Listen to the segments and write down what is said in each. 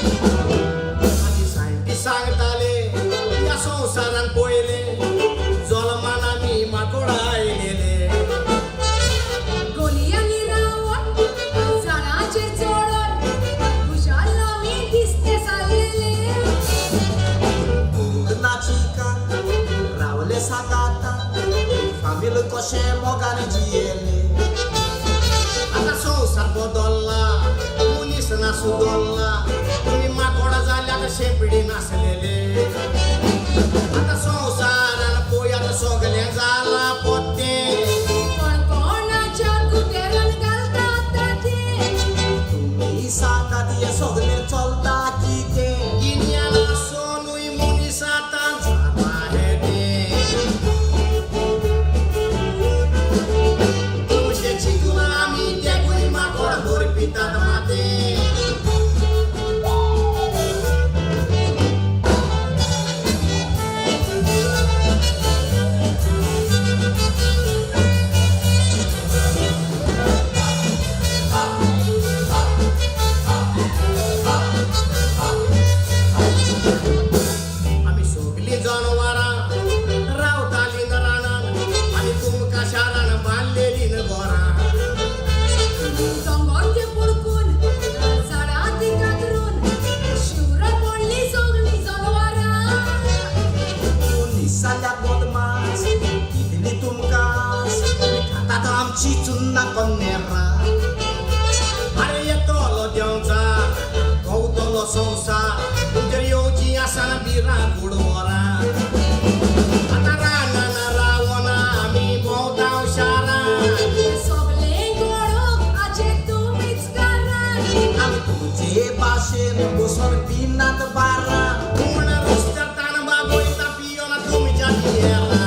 आदी सायंटिस्ट सांगताले ह्या संवसारान पयले जल्मान आमी माकोडा आयलेले. गोलयांनी रावण झाडाचेर चडोन खुशाल आमी दिसते सारलेले. नाचिका रावले सांगाता फामील कशें मोगान जियेले. आतां संवसार बदल्ला, मनीस ना सुदरला, तुमी माकोडा जाल्यार शेंपडी नासलेले. आतां संवसारान पळय आतां सगळें जालां पोत्तें. कोण कोणाच्या कुटेरान घालता ते. तुमी सांगात हें सगळें चलता कितें? गिन्यान आसोनूय मनीस आतां जाला हें तें. तुमचें चिंतून आमी तेगूय माकोड बरपितात मातें. आमी सगलीं जनावरां रावतालीं रानान आनी तुमकां शारान बांदलेलीं घरां. दोंगर ते पडकून झाडां ती कातरून शिवराक पडली सगळीं जनावरां. मनीस जाल्यार बदमास, कितली तुमकां तुमी खातात आमची चुन्नां कन्नेरां. आरे येतलो देंवचार, गवतलो संवसार, तुमचेर येवची आसा भिरांकूळ वरां. आतां रानान रावना आमी भोंवता शारान. सगळें घडोवंक हाचें तुमीच कारण. आमी तुमचे भाशेन बसोन पिनात बारां. पूण रस्त्यार ताण बागोयता पियोना तुमच्या पियेला.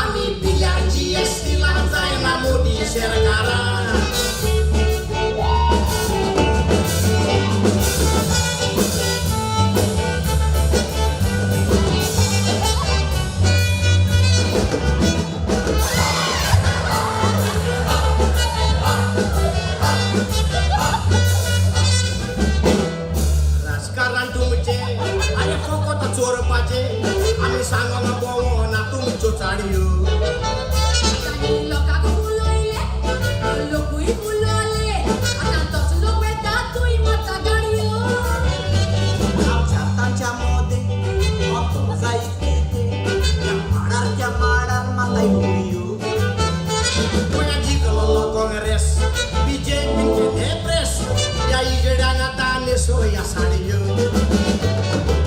आमी पिल्यार जीएसटी लावंक जायना मोदी सरकारान. राजकारण तुमचें आरे फकत चोरपाचें, आमी सांगोना भोंवना तुमच्यो चाडयो. तांणी लोकांक फुलयले, लोकूय फुलले, आतां तोच लोक वेता तूंय मारता गाडयो. आमच्या तांच्या मदें अंतर जायत कितें? ह्या माडार त्या माडार मारताय उडयो. गोंयांत जिखलोलो काँग्रेस, बीजेपीन केलें प्रेस, ह्या इजड्यांक आतां न्हेसोया साडयो.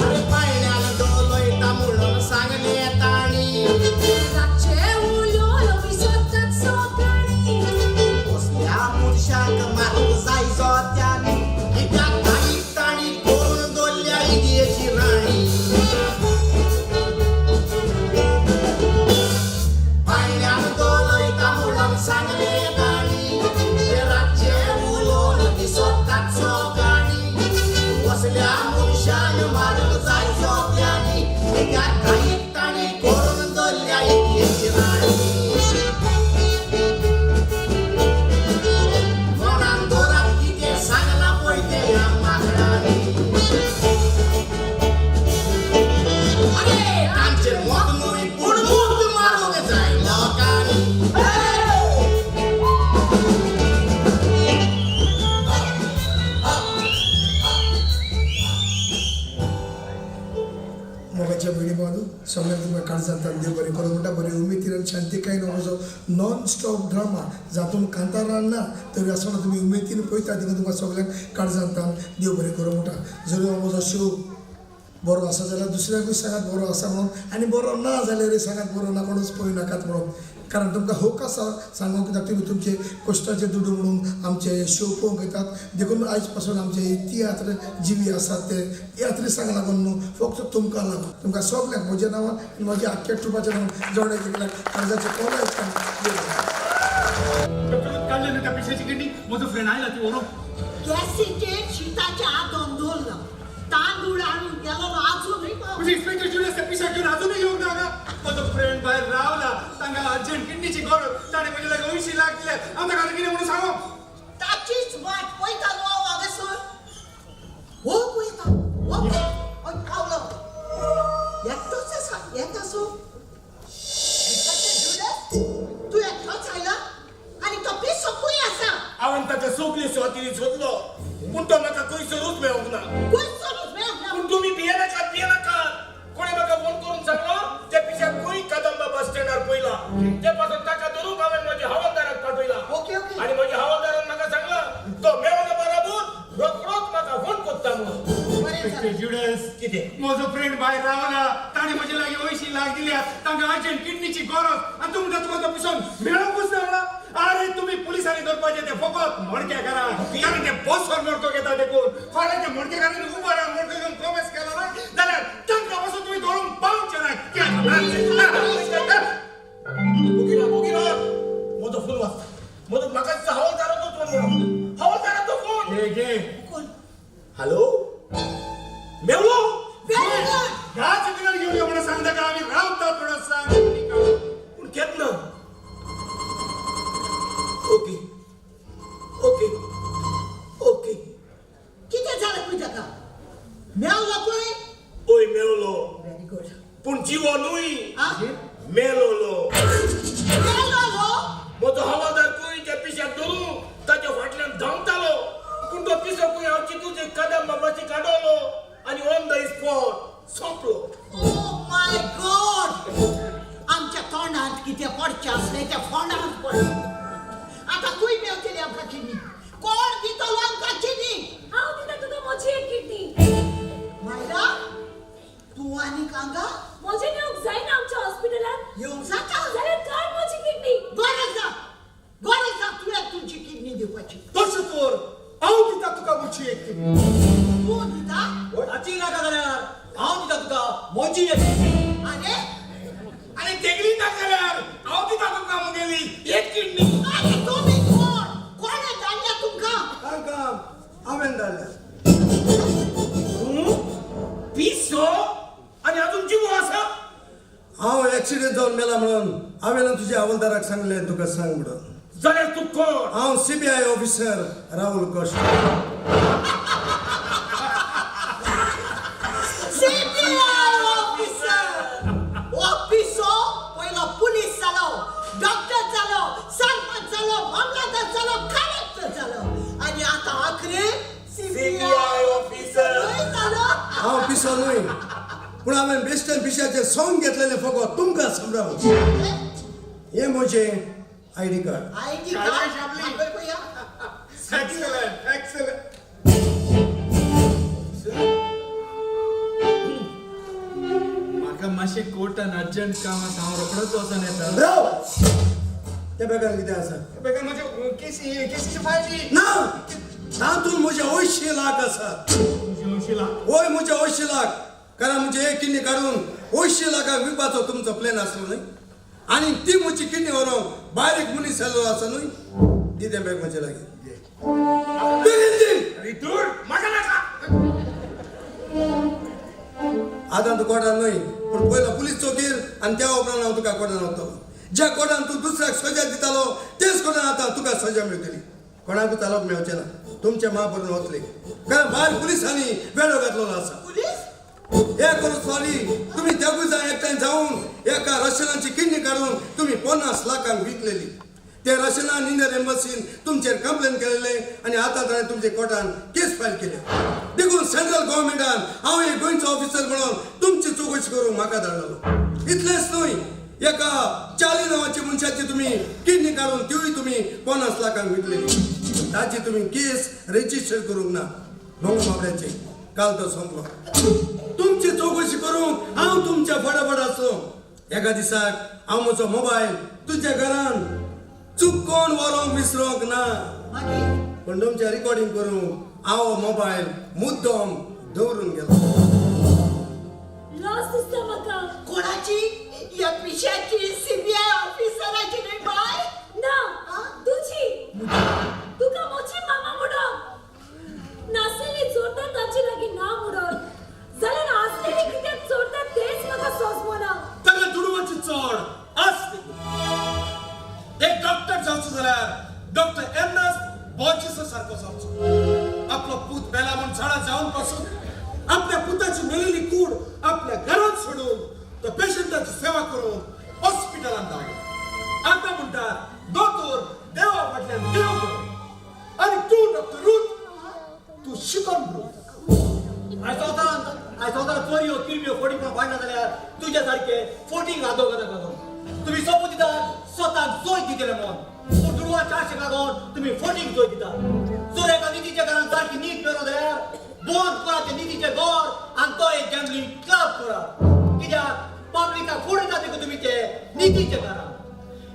आरे पायण्यान दवरता म्हणून सांगलें तांणी. रातचे उलोवन विसरतात सकाळीं. कसल्या मनशाक मारूंक जाय जोत्यांनी? कित्याक ताणी ताणी करून दवरल्या इंडियेची राणी. पायण्यान दवरता म्हणून सांगलें तांणी, ते रातचे उलोवन विसरतात सकाळीं. कसल्या मनशान मारूंक जाय जोत्यांनी? कित्याक ताणी ताणी करून दवरल्या इंडियेची राणी. मनान दवरात कितें सांगलां पळय तें ह्या माकडांनी. आरे तांचेर मत न्हय पूण मूत मारूंक जाय लोकांनी. मोगाच्या भयणी भावांनो, सगळ्यांक तुमकां काळजांतल्यान देव बरें करूं म्हणटा. बरी उमेदीन आनी शांतिकायेन हो जो नॉन स्टॉप ड्रामा जातून कांतारां ना तरी आसतना तुमी उमेदीन पळयता, देखून तुमकां सगळ्यांक काळजांतल्यान देव बरें करूं म्हणटा. जर हो म्हजो शो बरो आसा जाल्यार दुसऱ्याकूय सांगात बरो आसा म्हणून, आनी बरो ना जाल्यारय सांगात बरो ना, कोणूच पळय नाकात म्हणून. कारण तुमकां हक आसा सांगूंक, कित्याक तुमी तुमचे कश्टाचे दुडू म्हणून आमचे शो पळोवंक येतात. देखून आयज पासून आमचे हे तियात्र जिवी आसात ते तियात्र सांग लागून न्हू, फक्त तुमकां लागून, तुमकां सगल्यांक म्हज्या नांवान आनी म्हज्या आख्ख्या ट्रुपाच्या नांवान जोडे काळजाचे कोला. काडले न्हू त्या पिशाची किडनी. म्हजो फ्रेंड आयला ती व्हरोंक. गॅसीचेर शिताच्या हातून दवरला, तांदूळ हाडून गेलो, अजूनय पावना. म्हणजे इन्स्पेक्टर जुलियस त्या पिशाक घेवन अजूनय येवंक ना हांगा. म्हजो फ्रेंड भायर रावला, तांकां अर्जंट किडनीची गरज. ताणें म्हजे लागीं 80 लाख दिले. हांव ताका आतां कितें म्हणून सांगो? ताचीच ताका सगळे सुवातींनी सोदलो, पूण तो म्हाका खंयसरूच मेळोंक ना. खंयसरूच मेळोंक ना. पूण तुमी भियेनाकात, भियेनाकात. कोणें म्हाका फोन करून सांगलो, त्या पिशाक खंय कदंबा बस स्टँडार पळयला. ते पासून ताका धरूंक हांवें म्हज्या हवालदाराक पाठयला. Okay okay. आनी म्हज्या हवालदारान म्हाका सांगलां, तो मेळना बराबर रोखडोच म्हाका फोन करता म्हणून. बरें जालें. जुडस, कितें? म्हजो फ्रेंड भायर रावला, ताणें म्हजे लागीं 80 लाख दिल्या, तांकां अर्जंट किडनीची गरज, आनी तूं म्हणटा तुका तो पिसोन मेळोंकूच ना म्हणा. अरे तुमी पुलिसांनी धरपाचें तें फकत मडक्या घरान, कारण ते बसवर मडको घेता देखून. फाल्यां ते मडके घरान उबो रावन मडको घेवन प्रॉमिस केलो ना जाल्यार तांकां वचून तुमी धरूंक पावचे ना. ओगी राव, ओगी राव. म्हजो फोन वाजता. म्हजो, म्हाका दिसता हवालदाराचो फोन म्हणून, हवालदाराचो फोन. घे घे. कोण? हॅलो, मेवलो. Very good. ह्याच बिगर घेवन यो म्हणून सांगता का, आमी रावता थोडो सांग. पूण केन्ना? Okay okay okay. कितें जालें पळय ताका? मेवलो पळय. ओय, मेवलो. Very good. पूण जिवो न्हय. आ? मेलोलो. मेलोलो? म्हजो हवालदार खंय त्या पिश्याक धरून ताच्या फाटल्यान धांवतालो, पूण तो पिसो खंय हांव चितूच कदंबा बसी काडवलो आनी ऑन the spot सोंपलो. ओ my God! आमच्या तोंडांत कितें पडचें आसलें तें फोंडांत पडलें. आतां खंय मेवतली आमकां किडनी? कोण दितलो आमकां किडनी? हांव दिता तुका म्हजी एक किडनी. मायरा, तूं आनीक हांगा? म्हजें मेळूंक जायना आमच्या हॉस्पिटलांत? येवंक जाता. जाल्यार काड म्हजी किडनी. गरज ना, गरज ना तुवें तुजी किडनी दिवपाची. तशें तर हांव दिता तुका म्हजी एक किडनी. तूं दिता? ताची नाका जाल्यार हांव दिता तुका म्हजी एक. आरे. आनी तेगली नाका जाल्यार हांव दिता तुका म्हगेली एक किडनी. आरे, तुमी कोण? कोणें धाडल्या तुमकां? तांकां हांवें धाडल्या. तूं पिसो आनी अजून जिवो आसा? हांव एक्सिडेंट जावन मेला म्हणून हांवें तुज्या हवालदाराक सांगलें तुका सांग म्हणून. जाल्यार तूं कोण? हांव CBI officer Rahul Costa. CBI officer! ऑफिसो पयलो पुलीस जालो, डॉक्टर जालो, सरपंच जालो, मामलादार जालो, कलेक्टर जालो, आनी आतां आखरी सीबीआय ऑफिसर. जालो. हांव पिसो न्हय, पूण हांवें बेश्टेन पिश्याचें सोंग घेतलेलें फकत तुमकां समजावंक. हें म्हजें आयडी कार्ड. आयडी कार्ड दाखय पळया. Excellent, excellent. म्हाका मातशें कोर्टान अर्जंट काम आसा, हांव रोखडोच वचोन येता. राव, त्या बॅगान कितें आसा? बेगीन म्हजे केसीची फायली. ना, तातूंत म्हजे 80 लाख आसात. तुजी 80 लाख? होय, म्हजे 80 लाख. कारण म्हजे एक किडनी काडून 80 लाखाक विकपाचो तुमचो प्लॅन आसलो न्हय, आनी ती म्हजी किडनी व्हरोंक भायर एक मनीस आयलो आसा न्हय. दी तें बॅग म्हजे लागीं, बेगीन दी. अरे दूर. म्हाका नाका. आतां तूं कोर्टान न्हय, पूण पयलो पुलीस चौकीर आनी त्या उपरांत हांव तुका कोर्टान वतलो. ज्या कोर्टान तूं दुसऱ्याक सजा दितालो तेच कोर्टान आतां तुका सजा मेळटली. कोणाकूच चालप मेळचें ना. तुमचें माप भरून वतले, कारण भायर पुलिसांनी वेळो घातलेलो आसा. पुलीस? हे करून सॉरी, तुमी दोगूय जाण एकठांय जावन एका रशियनाची किडनी काडून तुमी 50 लाखांक विकलेली. ते रशियनान इंडियन एम्बसीन तुमचेर कंप्लेन केलेले आनी आतां ताणें तुमचे कोर्टान केस फायल केल्या. देखून सेंट्रल गव्हर्मेंटान हांव एक गोंयचो ऑफिसर म्हणून तुमची चवकशी करूंक म्हाका धाडलेलो. इतलेंच न्हय, एका चाली नांवाची मनशाची तुमी किडनी काडून तिवूय तुमी 50 लाखांक विकलेली. ताची तुमी केस रजिस्टर करूंक ना. भोंग बाबड्याचे काल तो सोंपलो. तुमची चवकशी करूंक हांव तुमच्या फटाफट आसलो. एका दिसाक हांव म्हजो मोबायल तुज्या घरान चुकोन व्हरोंक विसरोंक ना. मागीर? पूण तुमचें रिकॉर्डिंग करूंक हांव मोबायल मुद्दम दवरून गेलो. लॉस दिसता म्हाका. कोणाची? ह्या पिशाची, सीबीआय ऑफिसराची न्हय बाय? ना. आ? तुजी. तुका म्हजी मामा म्हणून नासलेली चोरता ताची लागीं ना म्हणून, जाल्यार आसलेली कित्याक चोरता तेच म्हाका सोंसमना. ताका दुडवाची चड आस. एक डॉक्टर जावचो जाल्यार डॉक्टर एर्नस्ट बॉर्जिसा सारको जावचो. आपलो पूत मेला म्हूण झाडां जावन पासून आपल्या पुताची मेलेली कूड आपल्या घरात सोडून तो पेशंटाची सेवा करून हॉस्पिटलांत धाडला. आतां म्हणटात दोतोर देवा फाटल्यान देव करून. आनी शिकोवन बरोवंक. आयज संवसारांत, आयज संवसारांत चोरयो, किरम्यो, फोटींगपणां वाडना जाल्यार तुज्या सारके फोटींग आदोगादाक लागून. तुमी सोपूत दितात स्वताक जोय दितले म्हणून, पूण दुडवा 400 लागून तुमी फोटींग जोय दितात. जर एका नितीच्या घरान सारकी नीत मेळना जाल्यार बंद करा तें नितीचें घर आनी तो एक गॅम्बलिंग क्लब करात. कित्याक पब्लिकाक फुडें जाता तुमी ते नितीच्या घरान.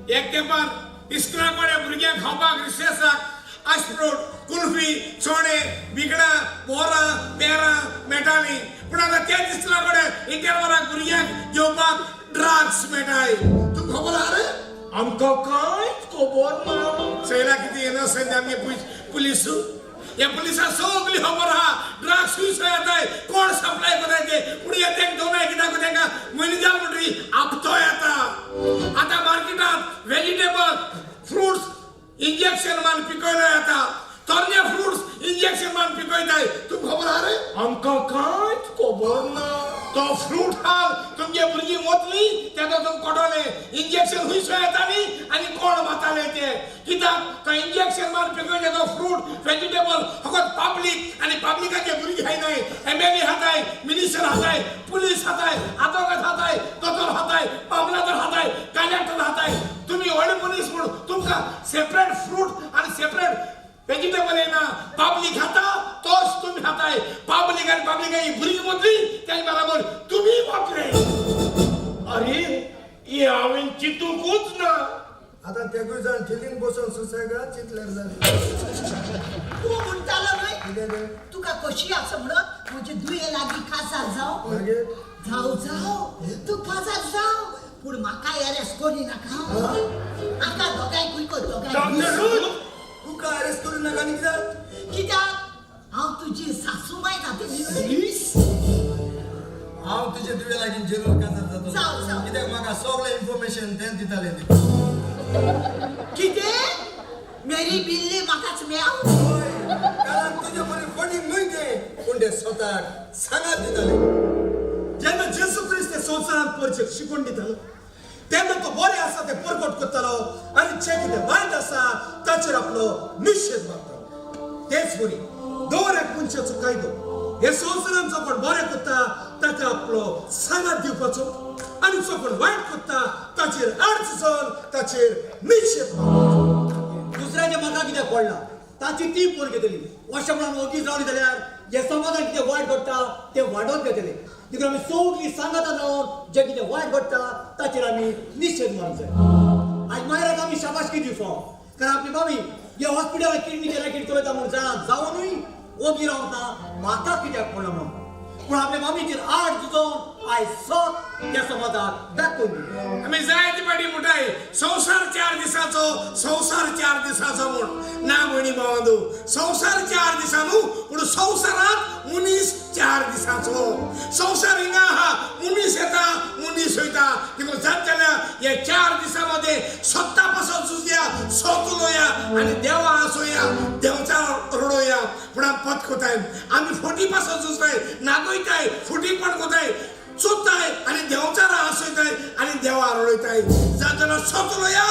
एक तेंपार इस्कुला कडेन भुरग्यांक खावपाक रिसेसाक आशप्रोट, कुल्फी, चणे, बिगडां, बोरां, पेरां मेळटालीं. पूण आतां त्याच इस्कुला कडेन इंटरवलाक भुरग्यांक घेवपाक ड्रग्स मेळटाय. तुका खबर आहा रे? आमकां कांयच खबर ना. चोयला कितें इनोसंट आमगे पुलीस. ह्या पुलिसां सगळी खबर आहा ड्रग्स खंय येताय, कोण सप्लाय करताय ते. पूण हे तेंका दोनाय कित्याक तेंकां म्हयने जाल म्हणटरी आपतो येता. आतां मार्केटांत व्हेजिटेबल, फ्रुट्स इंजेक्शन मारून पिकयलो येता. तरणे फ्रुट्स इंजेक्शन मारून पिकयताय. तुका खबर आहा रे? आमकां कांयच खबर ना. तो फ्रूट हाल तुमगे भुरगीं वतली तेन्ना तुमकां कळटलें इंजेक्शन खंयसर येता न्ही आनी कोण मारताले ते. कित्याक तो इंजेक्शन मारून पिकयता तो फ्रूट व्हेजिटेबल फकत पब्लीक आनी पब्लिकाचे भुरगीं खायनाय. एमएलए खाताय, मिनिस्टर खाताय, पुलीस खाताय, आदवोगाद खाताय, दोतोर खाताय, मामलादार खाताय, कलेक्टर खाताय. तुमी व्हडले मनीस म्हूण तुमकां सेपरेट फ्रूट आनी सेपरेट वेजिटेबल येना. पब्लीक खाता तोच तुमी खाताय. पब्लीक आनी पब्लिकाची भुरगीं वतली तेज बराबर तुमी वतले. अरे हें हांवें चिंतूंकूच ना. आतां तेगूय जाण जेलीन बसून सुसेगाद चिंतल्यार जालें. तूं म्हणटालो न्हय कितें तें? तुका कशी आसा म्हणत म्हजे दुये लागीं काजार जावं. मागीर? जावं जावं, तूं काजार जाव, पूण म्हाका एरेस्ट करी नाका. आतां दोगांयकूय कर, दोगांयकूय. तुका अरेस्ट करूं नाका आनी कित्याक? कित्याक हांव तुजी सासूमाय जातली न्हय. हांव तुजे दुवे लागीं जेलून काजार जातलो. जावं, जावं. कित्याक म्हाका सगळें इन्फॉर्मेशन तें दितालें. कितें मेरी बिल्ली म्हाकाच मेव? हय, कारण तुजे बरी फटींग न्हय तें, पूण ते स्वताक सांगात दिताले. जेन्ना जेसू क्रिस्त संवसारांत परचेक शिकवण दितालो तेन्ना तो बरें आसा तें परगट करतालो आनी जें कितें वायट आसा ताचेर आपलो निशेध मारतालो. तेच वरी दर एक मनशाचो कायदो हे संवसारांत जो कोण बरें करता ताका आपलो सांगात दिवपाचो आनी जो कोण वायट करता ताचेर आड जावन ताचेर निशेध मारपाचो. दुसऱ्याच्या म्हाका कित्याक पडला ताची ती पोर घेतली. अशें म्हणून ओगीच रावली जाल्यार हे समाजान कितें वायट घडटा तें वाडोवन घेतले. देखून आमी सगळीं सांगातान रावन जें कितें वायट घडटा ताचेर आमी निशेध मारूंक जाय. आयज मायराक आमी शाबासकी दिवपाक फावो, कारण आपली मामी हे हॉस्पिटलान किडनीचें रॅकेट चलयता म्हूण जाणा जावनूय ओगी रावता म्हाका कित्याक पडला म्हणून. पूण आपल्या मामीचेर आड झुजोवन आयज सत ह्या समाजाक दाखोवन दिलें. आमी जायते फाटी म्हणटाय संवसार 4 दिसाचो, संवसार 4 दिसाचो म्हूण. ना म्हणी भावांनो, संवसार 4 दिसा न्हू, पूण संवसारांत मनीस 4 दिसाचो. संवसार हिंगा आहा, मनीस येता मनीस वयता. देखून जात जाल्यार ह्या 4 दिसां मदें सत्ता पासत झुजया, सत उलोवया आनी देवा आसोया, देवचार रडोवया. पूण आमी पत कोताय, आमी फटी पासत झुजताय, नागयताय, फटीपण कोताय, चोताय आनी देवचारा आसयताय आनी देवा रडयताय. जात जाल्यार सत उलोवया,